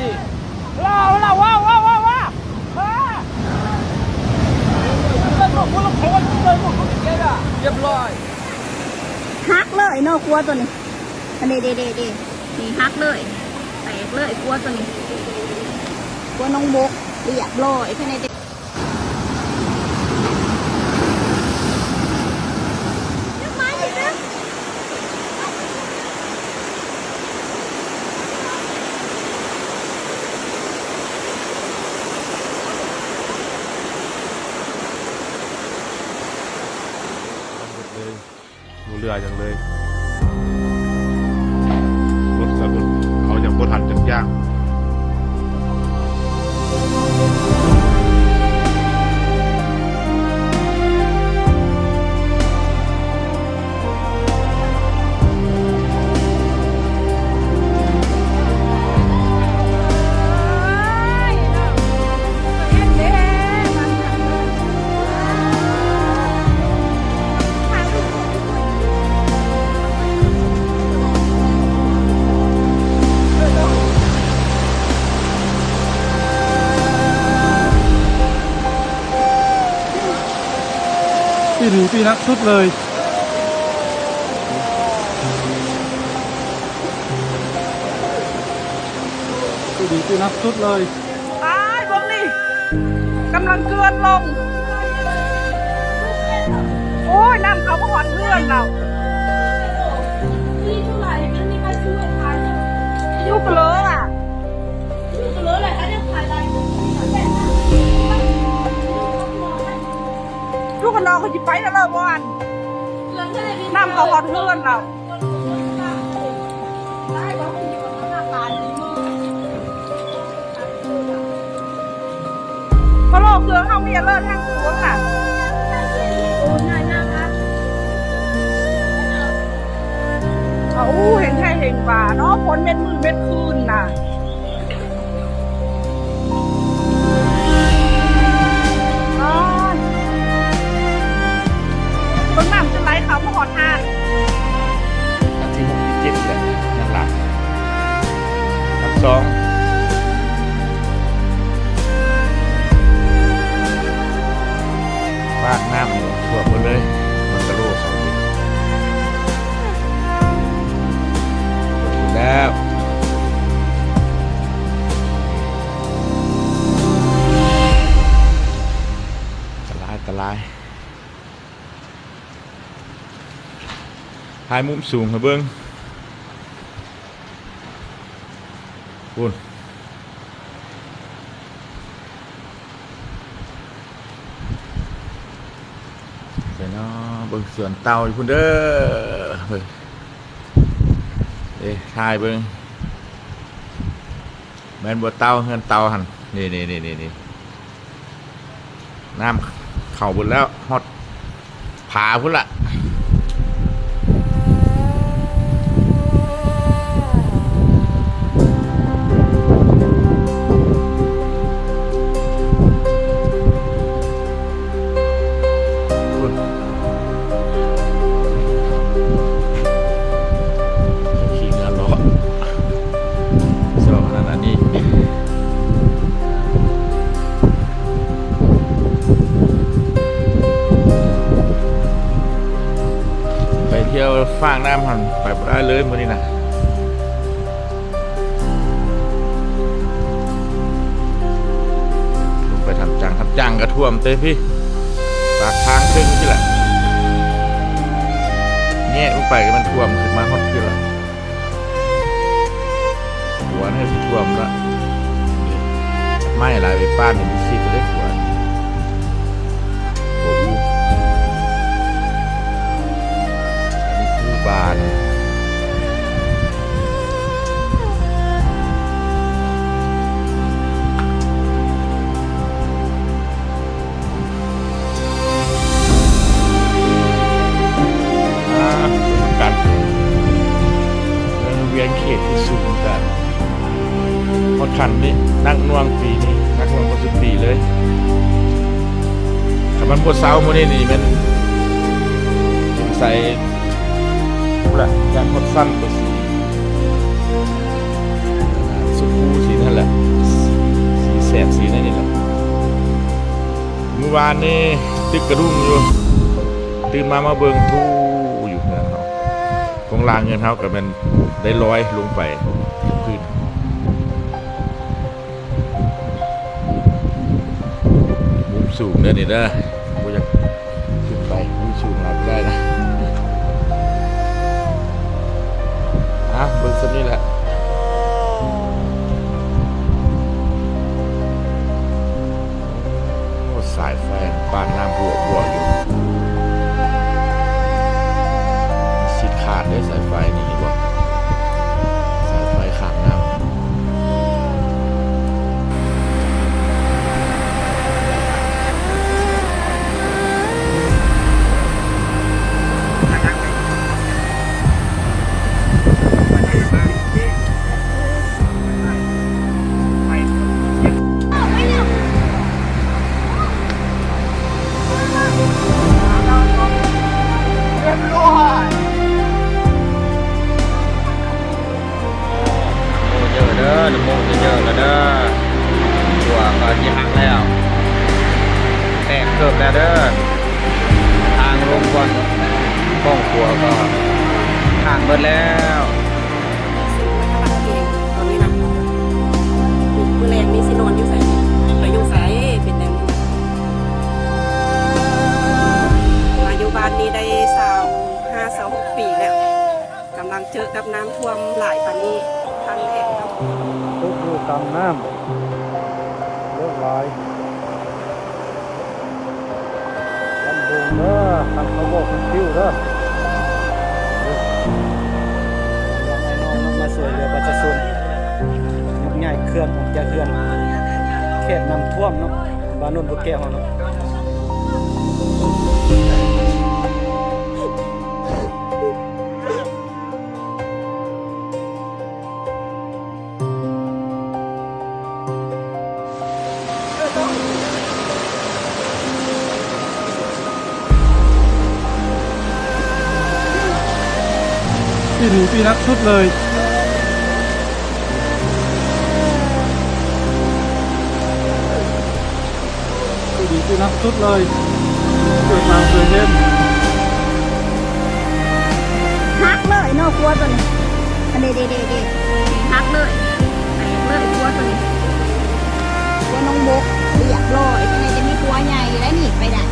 ນີ້ ລາວ ລາວ ວ້າວ ວ້າວ ວ້າວ ວ້າວ ຮຽບຮ້ອຍ ຫັກເລີຍເນາະ ຂົວໂຕນີ້ ອັນນີ້ເດ້ໆໆ ນີ້ຫັກເລີຍ ແຕກເລີຍ ຂົວໂຕນີ້ ຂົວໜອງບົກ ຮຽບຮ້ອຍ ພາຍໃນ ບໍ່ເຫຼືອຫຍັງເລີຍ ລົດກະລົດ ເອົາຫຍັງບໍ່ທັນຈັກຢ່າງ. ປີນີ້ປີໜັກສຸດເລີຍ ປີນີ້ປີໜັກສຸດເລີຍ. ຕາຍ ເບິ່ງນີ້ ກຳລັງເຈື່ອນລົງ ໂອ້ຍ ນ້ຳເຂົ້າມາຮອດເຮືອນແລ້ວ ຢູ່ກະເລີອະ ຢູ່ກະເລີ ຂ້ອຍຊິໄປແລ້ວເລີ ບໍ່ອັນ ນ້ຳເຂົ້າຮອດເຮືອນແລ້ວ. ພະໂລ ເຄື່ອງເຮົາມີອາເລີດແຮງໂພດນະ ເອົາ ເຫັນໄທເຫັນປາເນາະ ຝົນເມັດມື້ເມັດຄືນນະ. ອໍ ເບິ່ງນ້ຳຈົນໄຫຼເຂົ້າມາຮອດຮ້ານ ອັນທີຫົກທີເຈັດແຫຼະ ນັ້ນລະ ອັນສອງ ປາກນ້ຳນີ້ຖ້ວມໝົດເລີຍ ມັນກະໂລເຂົ້າອີກ ແລ້ວ. ຕະລາຍ ຕະລາຍ ຖ່າຍມຸມສູງໃຫ້ເບິ່ງ ພຸ້ນ ໃສເນາະ ເບິ່ງສວນເຕົາຢູ່ພຸ້ນເດີ ເອີ ຖ່າຍເບິ່ງ. ແມ່ນບໍ່ເຕົາ ເຮືອນເຕົາຫັ້ນ ນີ້ໆໆໆ ນ້ຳເຂົ້າເບິດແລ້ວ ຮອດຜາພຸ້ນລະ ພຸ້ນ. ຂີ່ເຮືອເລາະ ຊອກອັນນັ້ນອັນນີ້ ໄປທ່ຽວຟາກນ້ຳຫັ້ນ ໄປບໍ່ໄດ້ເລີຍມື້ນີ້ນະ. ລົງໄປທຳຈັງ ທຳຈັງກະຖ້ວມເຕີພີ່ ປາກທາງເທິງພີ້ແຫຼະ ແຍກລົງໄປກະມັນຖ້ວມຂຶ້ນມາຮອດພີ້ແຫຼະ ຂົວນີ້ຊິຖ້ວມລະ ໄມ້ຫຼາຍໄປປານນີ້ຊິຊິດເດ້ຂົວ. ໂອ້ ອັນນີ້ຄູບານ ອ່າ ກັນ ເມືອງວຽງເຂດທີ່ສູງຈາກ ຮອດຂັ້ນນີ້ໜັກໜ່ວງປີນີ້ ໜັກໜ່ວງກວ່າຊຸດປີເລີຍ. ຄັນມັນບໍ່ເຊົາມື້ນີ້ນີ້ແມ່ນສົງໄສພຸ້ນລະ ຍັງຮອດຊັ້ນກວ່າສີ ອ່າ ຊົມພູສີນັ້ນແຫຼະ. ວານນີ້ຕຶກກະດຸ້ງຢູ່ ຕື່ນມາ ມາເບິ່ງ ທູ່ຢູ່ເຮືອນເຮົາ. ໂຄງລ່າງເຮືອນເຮົາກະແມ່ນໄດ້ລອຍລົງໄປກັບພື້ນ. ມຸມສູງເດີນີ້ເດີ ບໍ່ຢາກຂຶ້ນໄປ ມຸມສູງຫຼາຍບໍ່ໄດ້ນະ. ອ່ະ ເບິ່ງສ່ຳນີ້ແຫຼະ. ໂອ້ ສາຍໄຟປາດນ້ຳບົວໆຢູ່ ມີສິດຂາດເດ້ສາຍໄຟນີ້ ເຫັນບໍ່? ສາຍໄຟຂາດນ້ຳ. ໂອ້ ເຈີເດີ ນ້ຳມູກເຈີແລ້ວເດີ ຂົວກະຊິຫັກແລ້ວ ແຕກເກີບແລ້ວເດີ ທາງລົງບ່ອນ ຫ້ອງຄົວກໍຂາດເບິດແລ້ວ. ມື້ແລງນີ້ຊິນອນຢູ່ໃສ? ໄປຢູ່ໃສ? ເປັນແນວນີ້. ມາຢູ່ບ້ານນີ້ໄດ້ຊາວຫ້າ ຊາວຫົກປີແລ້ວ ກຳລັງເຈີກັບນ້ຳຖ້ວມຫຼາຍປານນີ້ຄັ້ງແລກເນາະ. ຕົກຢູ່ກາງນ້ຳ ເລິກຫຼາຍ. ລຳໂພງເດີ ທາງເຂົ້າບໍ່ຄົນປິວເດີ ເດີ ລອງໄອ້ນ້ອງເນາະ ມາຊ່ວຍເຫຼືອປະຊາຊົນ ຍົກຍ້າຍເຄື່ອງອອກຈາກເຮືອນ ເຂດນ້ຳຖ້ວມເນາະ ບ້ານໂນນບົວແກ້ວເຮົາເນາະ. ปีนี้ปีหนักสุดเลย ปีนี้ปีหนักสุดเลย เกิดมาบ่เคยเห็น หักเลยเนาะ ครัวตัวนี้ อันนี้ เด้ เด้ เด้ หักเลย แตกเลย ครัวตัวนี้ ครัวน้องบก เรียบร้อย ตัวนี้จะมีครัวใหญ่อยู่ได้นี่ ไปได้